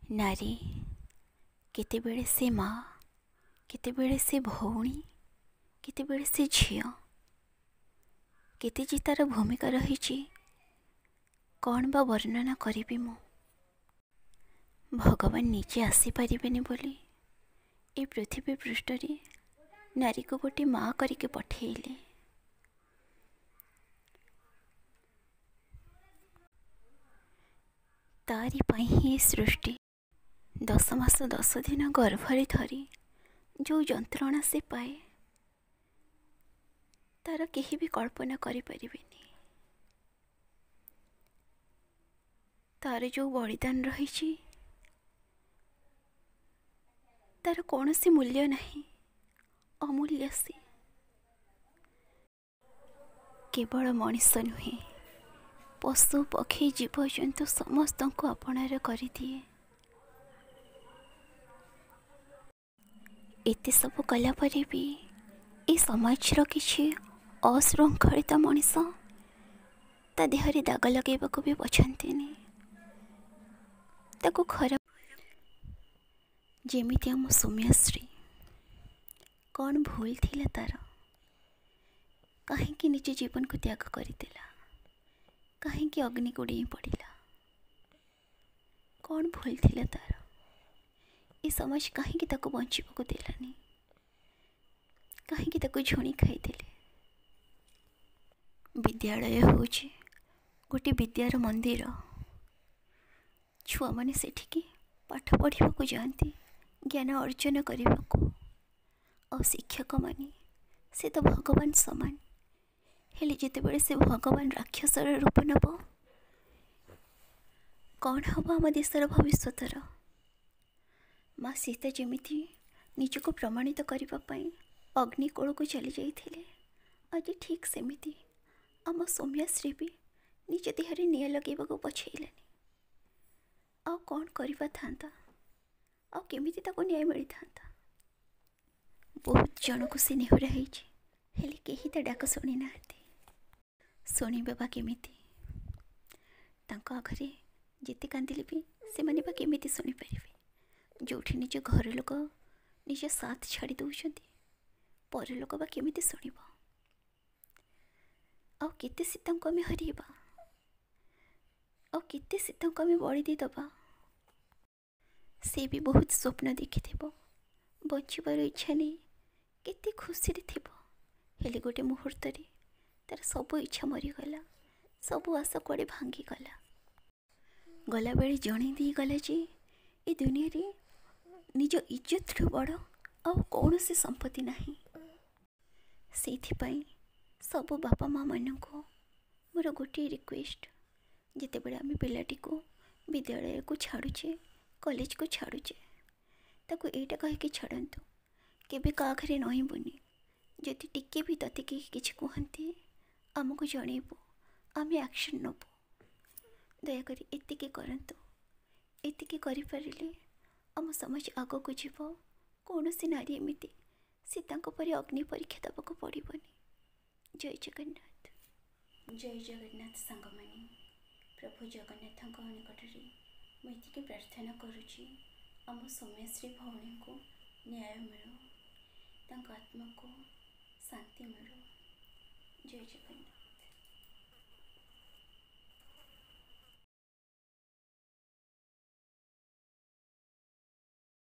ନାରୀ କେତେବେଳେ ସେ ମା, କେତେବେଳେ ସେ ଭଉଣୀ, କେତେବେଳେ ସେ ଝିଅ, କେତେ ଯେ ତା'ର ଭୂମିକା ରହିଛି କ'ଣ ବା ବର୍ଣ୍ଣନା କରିବି ମୁଁ। ଭଗବାନ ନିଜେ ଆସିପାରିବେନି ବୋଲି ଏ ପୃଥିବୀ ପୃଷ୍ଠରେ ନାରୀକୁ ଗୋଟେ ମା କରିକି ପଠେଇଲେ। ତାରି ପାଇଁ ହିଁ ଏ ସୃଷ୍ଟି। 10 ମାସ 10 ଦିନ ଗର୍ଭରେ ଧରି ଯେଉଁ ଯନ୍ତ୍ରଣା ସେ ପାଏ, ତାର କେହି ବି କଳ୍ପନା କରିପାରିବେନି। ତାର ଯେଉଁ ବଳିଦାନ ରହିଛି ତାର କୌଣସି ମୂଲ୍ୟ ନାହିଁ, ଅମୂଲ୍ୟ ସେ। କେବଳ ମଣିଷ ନୁହେଁ, ପଶୁ ପକ୍ଷୀ ଜୀବଜନ୍ତୁ ସମସ୍ତଙ୍କୁ ଆପଣାର କରିଦିଏ। ଏତେ ସବୁ କଲା ପରେ ବି ଏ ସମାଜର କିଛି ଅଶୃଙ୍ଖଳିତ ମଣିଷ ତା ଦେହରେ ଦାଗ ଲଗାଇବାକୁ ବି ପଛାନ୍ତିନି, ତାକୁ ଖରାପ। ଯେମିତି ଆମ ସୌମ୍ୟଶ୍ରୀ, କ'ଣ ଭୁଲ ଥିଲା ତାର? କାହିଁକି ନିଜ ଜୀବନକୁ ତ୍ୟାଗ କରିଦେଲା? କାହିଁକି ଅଗ୍ନିକୁ ଡେଇଁ ପଡ଼ିଲା? କ'ଣ ଭୁଲ ଥିଲା ତାର? ଏ ସମାଜ କାହିଁକି ତାକୁ ବଞ୍ଚିବାକୁ ଦେଲାନି? କାହିଁକି ତାକୁ ଝୁଣି ଖାଇଦେଲେ? ବିଦ୍ୟାଳୟ ହେଉଛି ଗୋଟେ ବିଦ୍ୟାର ମନ୍ଦିର। ଛୁଆମାନେ ସେଠିକି ପାଠ ପଢ଼ିବାକୁ ଯାଆନ୍ତି, ଜ୍ଞାନ ଅର୍ଜନ କରିବାକୁ। ଆଉ ଶିକ୍ଷକମାନେ ସେ ତ ଭଗବାନ ସମାନ। ହେଲେ ଯେତେବେଳେ ସେ ଭଗବାନ ରାକ୍ଷସର ରୂପ ନେବ, କ'ଣ ହେବ ଆମ ଦେଶର ଭବିଷ୍ୟତର? ମା ସୀତା ଯେମିତି ନିଜକୁ ପ୍ରମାଣିତ କରିବା ପାଇଁ ଅଗ୍ନିକୂଳକୁ ଚାଲି ଯାଇଥିଲେ, ଆଜି ଠିକ୍ ସେମିତି ଆମ ସୌମ୍ୟାଶ୍ରୀ ବି ନିଜ ଦେହରେ ନିଆଁ ଲଗାଇବାକୁ ପଛେଇଲାନି। ଆଉ କ'ଣ କରିବା ଥାନ୍ତା? ଆଉ କେମିତି ତାକୁ ନ୍ୟାୟ ମିଳିଥାନ୍ତା? ବହୁତ ଜଣକୁ ସେ ନେହୁରା ହେଇଛି, ହେଲେ କେହି ତା ଡାକ ଶୁଣି ନାହାନ୍ତି। ଶୁଣିବେ ବା କେମିତି? ତାଙ୍କ ଆଗରେ ଯେତେ କାନ୍ଦିଲେ ବି ସେମାନେ ବା କେମିତି ଶୁଣିପାରିବେ? ଯେଉଁଠି ନିଜ ଘର ଲୋକ ନିଜ ସାଥ ଛାଡ଼ି ଦେଉଛନ୍ତି, ପର ଲୋକ ବା କେମିତି ଶୁଣିବ? ଆଉ କେତେ ସୀତାଙ୍କୁ ଆମେ ହରାଇବା? ଆଉ କେତେ ସୀତାଙ୍କୁ ଆମେ ବଳି ଦେଇଦେବା? ସେ ବି ବହୁତ ସ୍ୱପ୍ନ ଦେଖିଥିବ, ବଞ୍ଚିବାର ଇଚ୍ଛା ନେଇ କେତେ ଖୁସିରେ ଥିବ, ହେଲେ ଗୋଟେ ମୁହୂର୍ତ୍ତରେ ତାର ସବୁ ଇଚ୍ଛା ମରିଗଲା, ସବୁ ଆଶା କୁଆଡ଼େ ଭାଙ୍ଗିଗଲା। ଗଲାବେଳେ ଜଣେଇ ଦେଇଗଲା ଯେ ଏ ଦୁନିଆରେ ନିଜ ଇଜ୍ଜତଠୁ ବଡ଼ ଆଉ କୌଣସି ସମ୍ପତ୍ତି ନାହିଁ। ସେଇଥିପାଇଁ ସବୁ ବାପା ମାଆମାନଙ୍କୁ ମୋର ଗୋଟିଏ ରିକ୍ୱେଷ୍ଟ, ଯେତେବେଳେ ଆମେ ପିଲାଟିକୁ ବିଦ୍ୟାଳୟକୁ ଛାଡ଼ୁଛେ, କଲେଜକୁ ଛାଡ଼ୁଛେ, ତାକୁ ଏଇଟା କହିକି ଛାଡ଼ନ୍ତୁ, କେବେ କାହା ଆଗରେ ନଇଁବୁନି। ଯଦି ଟିକେ ବି ତତେ କେହି କିଛି କୁହନ୍ତି, ଆମକୁ ଜଣେଇବୁ, ଆମେ ଆକ୍ସନ୍ ନେବୁ। ଦୟାକରି ଏତିକି କରନ୍ତୁ। ଏତିକି କରିପାରିଲେ ଆମ ସମାଜ ଆଗକୁ ଯିବ। କୌଣସି ନାରୀ ଏମିତି ସୀତାଙ୍କ ପରି ଅଗ୍ନି ପରୀକ୍ଷା ଦେବାକୁ ପଡ଼ିବନି। ଜୟ ଜଗନ୍ନାଥ। ଜୟ ଜଗନ୍ନାଥ ସାଙ୍ଗମାନେ, ପ୍ରଭୁ ଜଗନ୍ନାଥଙ୍କ ନିକଟରେ ମୁଁ ଏତିକି ପ୍ରାର୍ଥନା କରୁଛି, ଆମ ସୌମ୍ୟଶ୍ରୀ ଭଉଣୀଙ୍କୁ ନ୍ୟାୟ ମିଳୁ, ତାଙ୍କ ଆତ୍ମାକୁ ଶାନ୍ତି ମିଳୁ। ଜୟ ଜଗନ୍ନାଥ।